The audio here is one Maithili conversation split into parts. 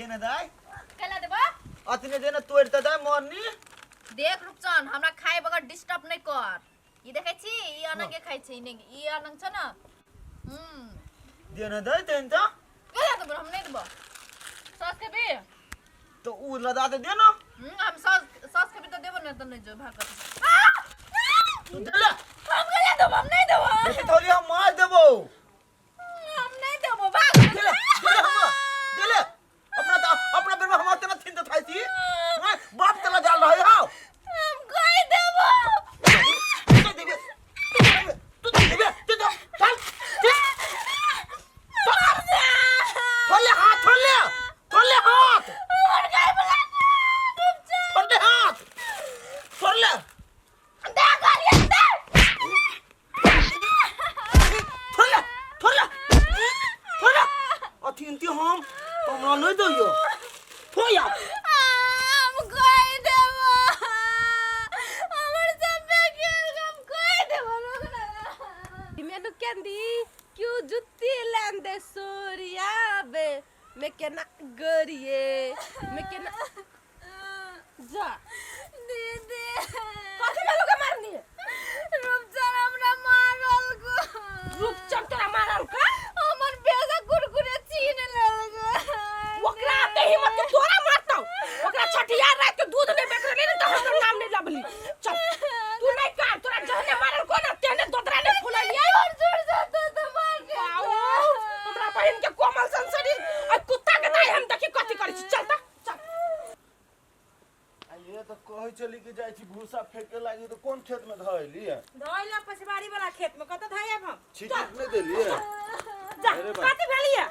ने दाय। कैला देबो? अतने दे ने तोड़ त दाय मरनी। देख रुपचन, हमरा खाए बगैर डिस्टर्ब नहीं कर। ई देखै छी, ई अनंगे खाइ छै, ई नहीं, ई अनंग छ न। दे ने दाय तेन त। कैला देबो? हम नहीं देबो। सॉस खेबी? तो उ लदा दे दे ना। हम सॉस सॉस खेबी त देबो, नहीं त नहीं जो भाग। तू दे ले। हम कैला देबो? हम नहीं देबो। बेटी थोड़ी हम मार देबो। हम नहीं देबो, भाग। दे ले, दे ले हमरा, दे ले। अपना त अपना बेर में हम तेना थिन त थाई थी। हैं, बाप तला जाल रहे हो। हम कहि देबो। तू देबे, तू देबे, तू देबे, तू दे। चल, चल। छोड़ ले हाथ, छोड़ ले, छोड़ ले हाथ। हमर गाय बला छोड़ ले हाथ, छोड़ ले। दे गाली दे। छोड़ ले, छोड़ ले, छोड़ ले। अथी हम हमरा नहीं दैयो। थोड़ा यार। हम कहि देबो, हमर सब खेल हम कहि देबो, रुक ना। ਮੈਨੂੰ ਕਹਿੰਦੀ ਕਿਉਂ ਜੁੱਤੀ ਲੈਂਦੇ ਸੋਰੀਆ ਵੇ, ਮੈਂ ਕਹਿੰਦਾ ਗਰੀਏ, ਮੈਂ ਕਹਿੰਦਾ जा। दीदी, कथी भेलो के मारनी? रूपचन हमरा मारल गो। रूपचन तोरा मारल का? हमर बेजा कुरकुरे छीन लेलको। ओकरा आते हिम्मत के तोरा मारतौ? ओकरा छठियार रात के दूध नहीं बेच रहले त हमर नाम नहीं लबली। चल, तू नहीं कर। तोरा जहने मारल को ना तेहने दोदरा नहीं फुललिए। जोर जोर से तो मार के। आओ, हमरा बहिन के कोमल सन शरीर आ कुत्ता के दाई, हम देखी कथी करै छी। चल त चल। आ ये तऽ कहै छली कि जाइ छी भूसा फेके लागी, तऽ कोन खेत में धैली? धोइला पछबारी वाला खेत में। कतऽ धोइब हम? छीट नहि देलियै? जा। अरे बा। कथी भेलियै?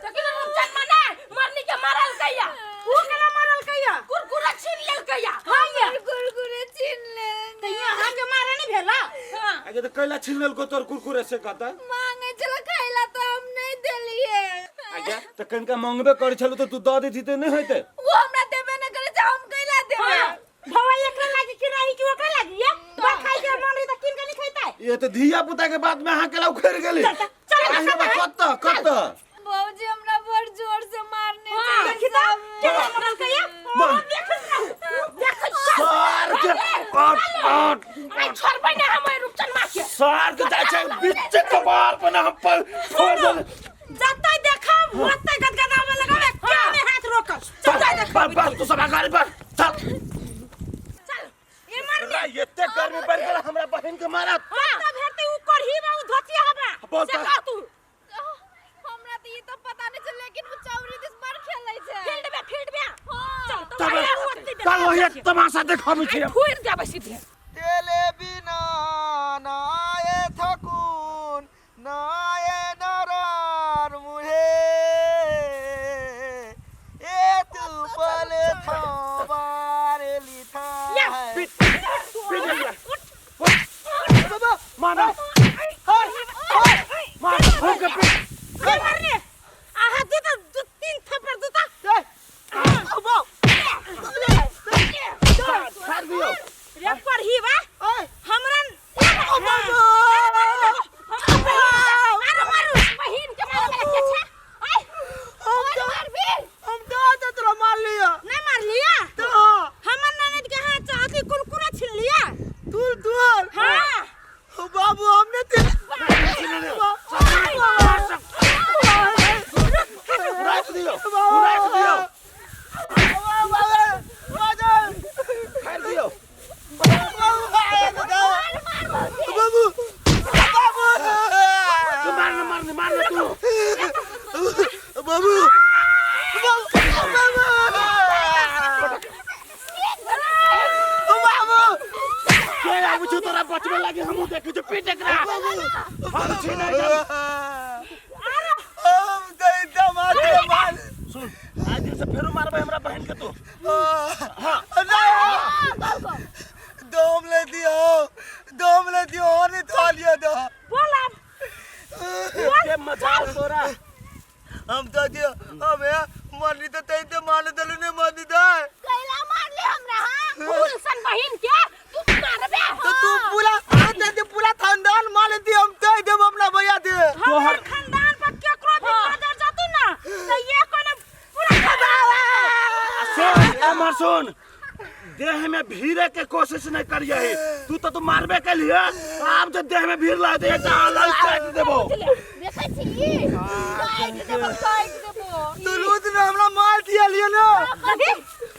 तो कि रूपचन मने मरनी के मारल कैया? ऊ केना मारल कैया? कुरकुरा छीन लेल कैया। हाँ ये। कुरकुरे छीन ले। तऽ यहाँ के मारे नहीं भेला? हां। आगे तऽ कैला छीन लेलको तोर कुरकुरे से कहता? मांगे चलो खाइला तो हम नहीं देलिए। आगे तऽ कनिका मंगबे करै छलू तऽ तू दऽ देती तऽ नहि होइतै? वो हमरा देबे न करे, जे हम कैला देबे? हाँ, भवा एकरा लागी कि नहीं कि ओकरा लागी? ये बड़ खाइ के मन रही त किन के नहीं खैतै? ये तऽ धिया पुता के बात में अहाँ केला उखड़ि गेली। चल चल। आहि रे बा, कतऽ कतऽ? भौजी हमरा बड़ जोर से मारने हाँ, छलै। देखी त केना मरल कैया। देख देख। सार के आट आट। आई छोड़बै ना हम रूपचन माँ के। सार के जाइ छै बीच कपार पर ना हम पर फोड़ देले। जतै देखब ओतै गदगदावे लगावे, के में हाथ रोकब। चल जा देख। बस बस, तू सब अगाड़ी बढ़, चल। चल ए मरनी। रा, एते गर्मी बढ़ गेल, हमरा बहिन के मारत। कत्ता भेटतै उ करही बा, उ धोतिया हबा। बोल से त। कह तू। हमरा तो ये तो पता नहीं चले, लेकिन वो चौरी this बड़ खेलै छै। फील्ड में, फील्ड में। हाँ। चल तो। तब ओतै चल, वही तमाशा देखाबै छी। फोड़ देबै सीधे। तेले बिना नाये थकुन नाये नरार मुहे ए तू पल थमारे लिथा है। पीट पीट एकरा। बाबा। मार मार, खूब के पीट। ए मरनी, आहा दू त दू तीन थप्पड़ दू त। ए, बाबा। छाड़ दियौ। रे करही बा। ए, हमरा ओ बाबा। मारू मारू बहिन के मारे वाला के छै? आय। हम तो हम तो तो तोरा मार लिया। नहीं मार लिया। तो हमर ननद के हाथ से अथी कुरकुरा छीन लिया। तू तू। हाँ। ओ बाबू, हमने तेरे राख दियौ, राख दियौ, छाड़ दियौ। बाबू बाबू। तू मार न, मार न, मार न तू। बाबू बाबू बाबू। के आबै छौ तोरा बचबे लागी? हमहूँ देखै छियौ। पीट एकरा। हम छी नहि जब। हम दैता मात्र मार। सुन, आइ दिन से फेरो मारबै हमरा बहिन के तू। हाँ। दम ले दियो, दम ले दियो, और नहीं था लिया था। बोल अब। के मजाल तोरा? हम तो दियो, हम है मरनी तो तई तो मारने दलू ने मारनी दे। कैला मारले हमरा? हां। फूल सन बहिन के तू मारबे? तो तू पूरा ते पूरा खानदान मार दी, हम तई देब अपना भैया दे। हमर खानदान पर केकरो भी नजर जातू ना त ये कोने पूरा। देह में भीड़े के कोशिश नहीं करिए तू तो तू मारबे के लिए आब जे देह में भीड़ ला दे एकटा अलग काट देबो। देखै छी काटि देबो, काटि देबो। तू लूट में हमरा मार दिया लियो ना। कथी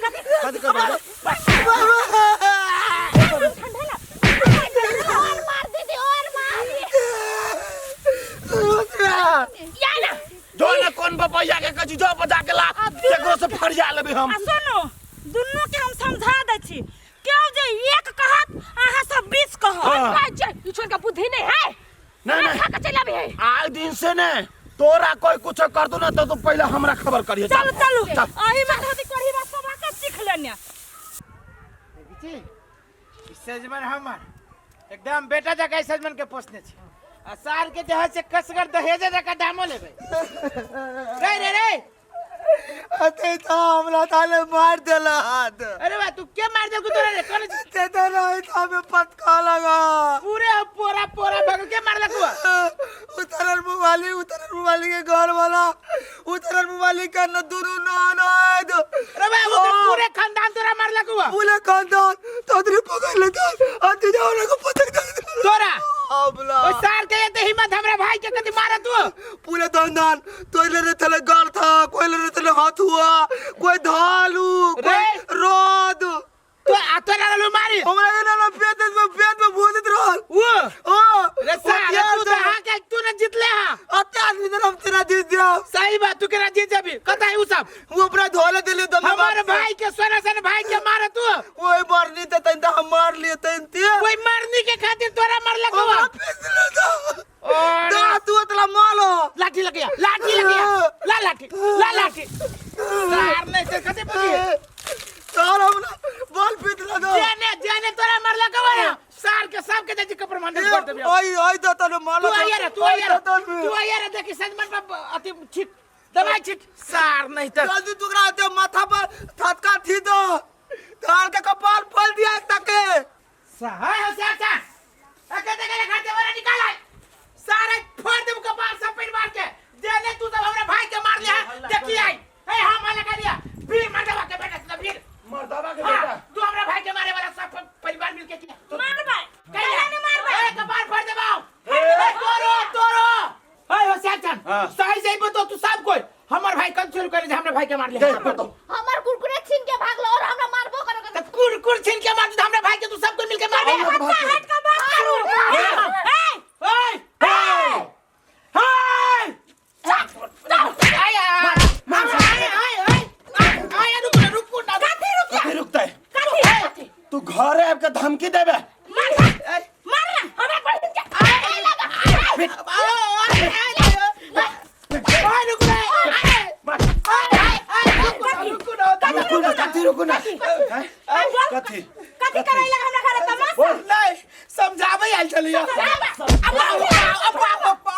कथी? कथी करबै? और मार दीदी, और मार। लूट में या ना। जो ने कोन बपैया के कछि जो बजा के ला, केकरो से फरिया लेबे हम। आ सुनू, दुनू के हम समझा दै छी, केओ जे एक कहत अहाँ सब 20 कहत। हाँ। भाई जे ई छोड़ के बुद्धि नहीं है। नहीं, नहीं। खा के चल आबे है। आज दिन से ने तोरा कोई कुछ कर दू ना तो तू पहले हमरा खबर करिए। चलू चलू। चल। अही में धोती करही बा सब आके सीख लेने। देखै छी ई सजमन हमर एकदम बेटा जकाँ ई सजमन के पोसने छी आ सार के जे है से कसगर दहेजे जकाँ दामो लेबै। रे रे रे। अते तो हमरा ताले मार देला हाथ। अरे बा तू के मार देलकू तोरा रे? कौन छी? ते तो नहीं था हमें पटका लगा। पूरे पोरा पोरा भगल के मार देलकू? उतरल मुवाली, उतरल मुवाली के घर वाला, उतरल मुवाली के न दुनु न न। अरे बा वो तो पूरे खानदान तोरा मार देलकू? पूरे खानदान तोरी पकड़ लेता अते जाओ को पटक दे तोरा। अबला। ओ सार के एते हिम्मत हमरा भाई के कथि मारे तू? पूरे खानदान तोई ले रे थले गाल था, कोई ले रे थले हाथ हुआ, कोई धालू, कोई रे? रोद। तो आ तोरा रहलू मारी? हमरा के ना पेट में, पेट में भूजित रहल। वो? ओ, रे सार, हथियार तू तो दे। हाँ के तू ना जीतले हाँ। अते आदमी तो हम तेरा जीत दिया। सही बात, तू केना जीत जाबी? कता है उ सब? वो अपना धोले दिले दम। हमारे भाई के सोना सन भाई के मारे तू? ओए मरनी ते तन हम मार लिए तन ते। ओए मरनी के खातिर तोरा मारलक हुआ? हमरा पीस ले तो। और दा तू इतना मालो। लाठी लग गया, लाठी लग गया। ला लाठी, ला लाठी। सार नहीं ते कते बुझी? सार हमरा बॉल पीट ला दो। जाने जाने तोरा मारलक हुआ ना? सार के सब के जाजी कपर मारने कर देबे। ओए ओए तो तने मारलक। तू आया रे, तू आया रे। तू आया रे, देखी सजमन पर अति छिट दवाई छिट। सार नहीं तो जल्दी टुकड़ा दे माथा पर थटका थी दो। धार के कपाल फोल दिया तके। हाय हो सार सार। अके देखे ले खाते वाला निकाल आए। सारे फोड़ देब कपाल सब परिवार के। जेने तू सब हमरा भाई के मार लिया देखी आई। ए हां मार लगा दिया। वीर मर्दवा के बेटा तू वीर। मर्दवा के हाँ, बेटा। तू हमरा भाई के मारे वाला सब परिवार मिल के किया। मारबै। कहिया ने मारबै? ए कपाल फोड़ देबाओ। ए तोरो तोरो। हाय हो सार सार। हाँ। सही सही बताओ तू सब कोई। हमर भाई कन शुरू करे जे हमरा भाई के मार लिया। देख बताओ। हमर कुरकुरे छीन के भागलो और हमरा मारबो करो। त कुरकुर छीन के मार हमरा भाई के तू सब कोई मिल के मारबे। अच्छा हट के बात करू। ए ओए हाय हाय आय आय आय आय रुक रुक ना। कथी रुकिया? कथी रुकतै? कथी? तू घर आबि के धमकी देबे? मार मार ना हमरा बहिन के रुकू ना, कथी रुकू ना? कथी कथी करै लग हमरा घरे तमाशा? नहीं समझाबै आयल छलियै।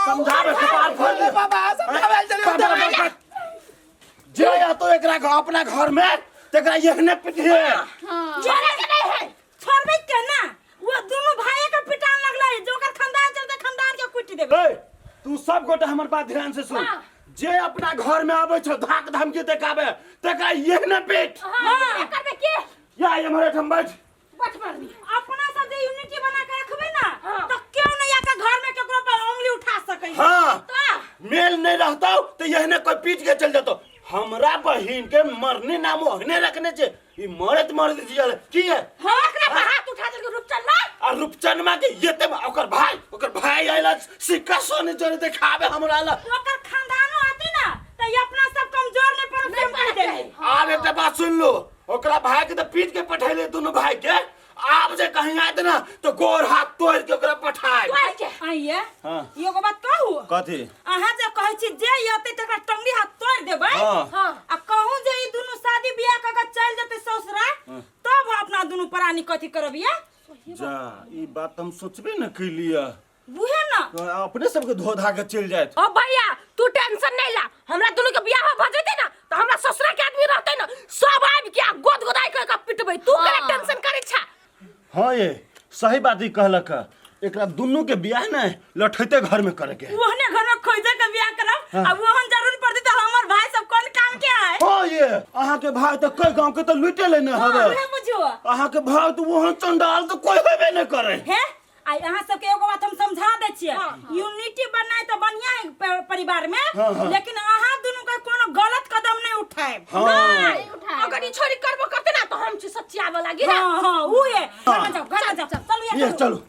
समझाबै कपाल फोड़ दे। बाबा समझाबै आयल छलियै। जे या तो एकरा अपना घर में तेकरा एहने पिटिए। छोड़े के नहीं है, छोड़बै के ना। वो दोनों भाई के पिटान लगलै, जो ओकर खानदान चलते खानदान के कुटि देबै। ए तू सब गोटा हमर बात ध्यान से सुन। जे अपना घर में आबै छौ धाक धमकी देखाबे तेकरा एहने पीट। हां करबे के? या एम्हर एठाम बैठ। बैठ मारनी। अपना सब जे यूनिटी बना के रखबै ना तो केओ नहीं आके घर में केकरो पर उंगली उठा सकै। हां तो मेल नहीं रहतौ तो एहने कोई पीट के चल जतौ। हमरा बहिन के मरने नाम ओहने रखने छे, ई मरत मरत जियल की है? हां एकरा पर हाथ उठा देलक रूपचनमा। आ रूपचनमा के येते ओकर भाई, ओकर भाई आइला सिक्का सोने जोरे देखाबे हमरा ला। ओकर खानदानो आती ना त ई अपना सब कमजोर नहीं पड़त से कह देली। आब एकटा बात सुन लो, ओकरा भाई के त पीट के पठैले दुनू भाई के, आब जे कहीं आयत ना तो गोर हाथ तोड़ के ओकरा पठाए। आइए हाँ। एगो बात कहू? कथी? अहाँ जे कहै छी जे अतै तकरा टंगरी हाथ तोड़ देबै। हाँ। आ कहू जे ई दुनू शादी बियाह क के चलि जेतै ससुरा तब अपना दुनू प्राणी कथी करबिया? जा ई बात हम सोचबे न कैलिए। बुहे ना अपने सबके धो धा के चलि जायत। ओ भैया तू टेंशन नहीं ला, हमरा दुनू के बियाह भ जेतै ना त हमरा ससुरा के आदमी रहतै ना सब आबि के गोद गोदाई के पिटबै। तू केना टेंशन करै छा? हां ये सही बात ही कहलक। एकरा दुनू के बियाह ने लठैते घर में करे के। ओहने घर में खोजे के बियाह करब। आ ओहन जरूर पड़ती त हमर भाई सब कोन काम के है? हां ये अहाँ के भाई त कई गांव के त लुटे लेने हवे। उहे बुझियो। अहाँ के भाव तो वहां चंडाल तो कोई होबे नहीं करे। हे, आई अहाँ सबके एगो बात हम समझा दै छियै, यूनिटी बनाए तो बढ़िया है परिवार में, लेकिन अहाँ दुनू के कोनो गलत कदम नहीं उठाएब। नहीं उठाए। अगर ई छोरी करबो करते ना तो हम छी सच्चियाबे लागी ना। हाँ हाँ, उ है। घर में जाओ, घर में जाओ, चलो। ये चलो।